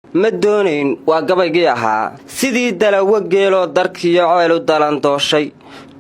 Ma doonayn waa gabaygii ahaa sidii dalawo geeloo darkiyo ceel u dalandooshay,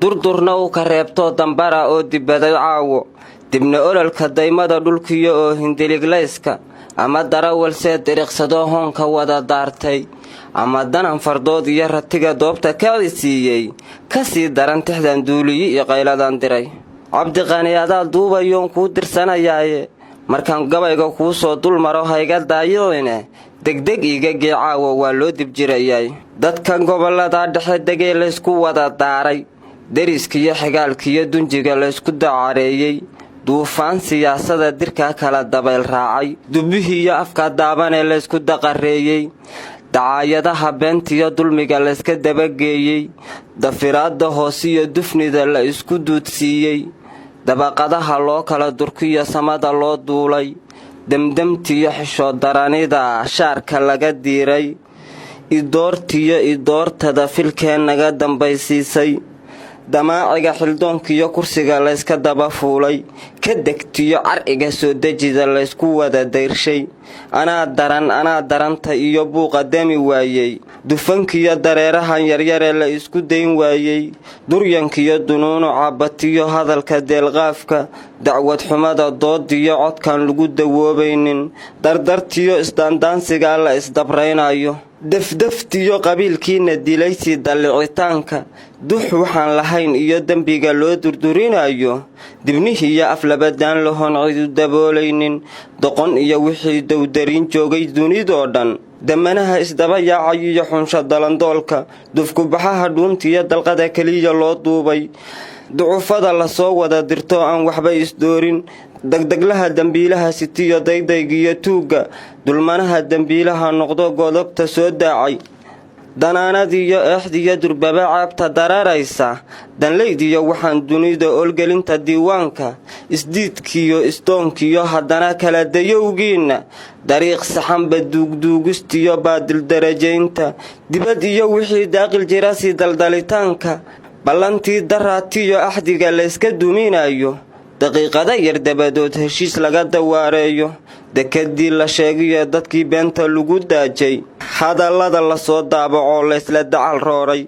durdurna uu ka reebtoo dambara oo dibaday caawo, dibna ololka daymada dhulkiyo oo hindiliglayska, ama darawalsee diriqsadoo hoonka wada daartay, ama danan fardood iyo ratiga doobta kaci siiyey, ka sii daran tixdan duuliyi iyo qayladan diray. Cabdiqani, adaa duubayoon kuu dirsanayaaye, markaan gabayga kuu soo dul maro hayga daayicine, degdeg iiga gee caawa, waa loo dibjirayay. Dadkan gobolladaa dhexe degee laysku wada daaray, deriskiyo xigaalkiyo dunjiga laysku dacareeyey, duufaan siyaasada dirkaa kala dabayl raacay, dubbihiiyo afka daabanee laysku daqareeyey, dacaayadaha beentiyo dulmiga layska dabageeyey, dafiraadda hoosiyo dufnida la isku duudsiiyey, dabaqadaha loo kala durkiyo samada loo duulay, demdemtiyo xishood daranida shaarka laga diiray, idoortiyo idoortada filkee naga dambaysiisay, damaaciga xildoonkiyo kursiga layska daba fuulay, ka degtiyo carciga soo dejida laysku wada dayrshay, anaa daran anaa daranta iyo buuqa dami waayey, dufankiyo dareerahan yaryaree la isku dayn waayey, duryankiyo dunuunuca batiyo hadalka deelqaafka, dacwad xumada doodiyo codkaan lagu dawoobaynin, dardartiyo isdaandaansigaa la isdabraynayo, defdeftiyo qabiilkiina dilaysii dallicitaanka, dux waxaan lahayn iyo dembiga loo durdurinayo, dibnihiiyo af labadaan lahoon cidu daboolaynin, doqon iyo wixii dowdariin joogay dunidoo dhan, damanaha isdaba yaacay iyo xunsha dalandoolka, dufkubaxaha dhuuntiyo dalqada keliya loo duubay, ducufada lasoo wada dirtoo aan waxba isdoorin, degdeglaha dembiilaha sitiyo daydaygiyo tuugga, dulmanaha dembiilaha noqdo godobta soo daacay, danaanadiyo eexdiyo durbaba ceebta dararaysa, danlaydiyo waxaan dunida olgelinta diiwaanka, isdiidkiyo isdoonkiyo haddana kala dayowgiinna, dariiq saxanba duugduugistiyo baadildarajaynta, dibad iyo wixii daaqil jira sii daldalitaanka, ballantii daraatiyo axdiga layska duminayo, daqiiqada yar dabadood heshiis laga dawaareeyo, dekadii la sheegayo dadkii beenta lagu daajay, hadallada lasoo daabacoo laysla dacal rooray,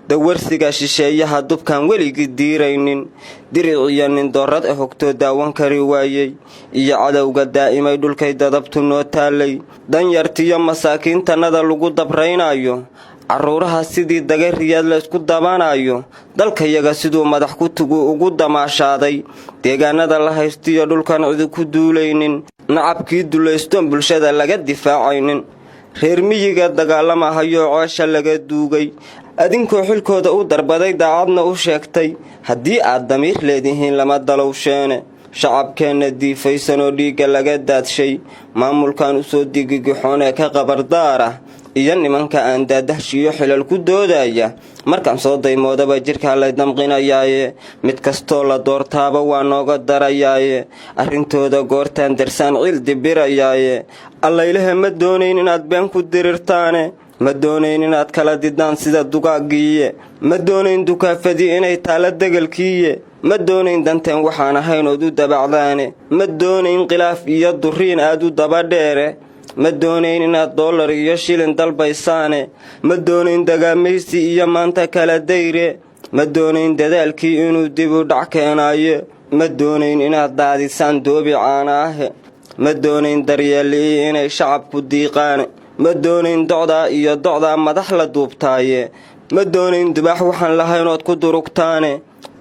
dawarsiga shisheeyaha dubkaan weligii diiraynin, diric iyo nindoorad hogtoo daawan kari waayey, iyo cadowga daa'imay dhulkay dadabtu noo taalay, danyartiyo masaakiintanada lagu dabraynayo, carruuraha sidii dagariyaad laysku dabanayo, dalkayaga siduu madax kutugu ugu damaashaaday, deegaanada la haystiyo dhulkan cidi ku duulaynin, nacabkii dulaystoon bulshada laga difaacaynin, reer miyiga dagaalamahayoo ceesha laga duugay, adinkoo xilkooda u darbaday daacadna u sheegtay, haddii aad damiir leedihiin lama dalowsheene, shacabkeenna diifaysanoo dhiigga laga daadshay, maamulkan usoo digigixoon ee ka qabardaar ah, iyo nimanka aan daadahshiyo xilal ku doodaya, markaan soo daymoodaba jirkaa lay damqinayaaye, mid kastoo la doortaaba waa nooga darayaaye, arrintooda goortaan darsaan ciil dibirayaaye. Allaylahe, ma doonayn inaad been ku dirirtaane, ma doonayn inaad kala didaan sida dugaaggiiye, ma doonayn dukaafadii inay taala degelkiiye, ma doonayn danteen waxaan ahayn ood u dabacdaane, ma doonayn khilaaf iyo duriin aad u daba dheere, ma doonayn inaad doolar iyo shilin dalbaysaane, ma doonayn dagaamaysi iyo maanta kala dayre, ma doonayn dadaalkii inuu dib u dhac keenaaye, ma doonayn inaad daadisaan doobi caana ahe, ma doonayn daryeellii inay shacabku diiqaane, ma doonayn docdaa iyo docdaa madax la duubtaaye, ma doonayn dubaax waxaan lahayn ood ku durugtaane,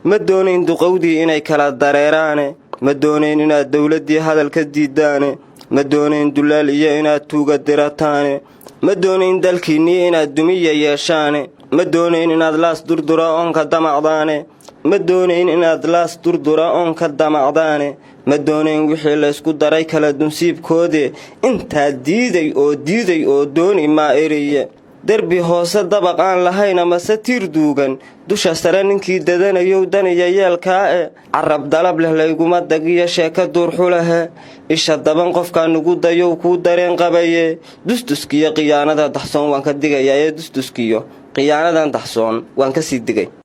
ma doonayn duqowdii inay kala dareeraane, ma doonayn inaad dowladdii hadal ka diidaane, ma doonayn dulaal iyo inaad tuuga dirataane, ma doonayn dalkiinnii inaad dumiya yeeshaane, ma doonayn inaad laas durdura oonka damacdaane, ma doonayn inaad laas durdura oonka damacdaane, ma doonayn wixii laysku daray kala dunsiibkoode, intaa diiday oo diiday oo dooni maa eriye, derbi hoose dabaq aan lahayn amase tiir duugan dusha sare ninkii dadanayow daniya yeelkaa e, carab dalab leh layguma dagiyo sheeka duurxulahe, isha daban qofkaa nugu dayow kuu dareen qabaye, dustuskiyo khiyaanada daxsoon waan ka digayaa ee, dustuskiyo khiyaanadan daxsoon waan kasii digay.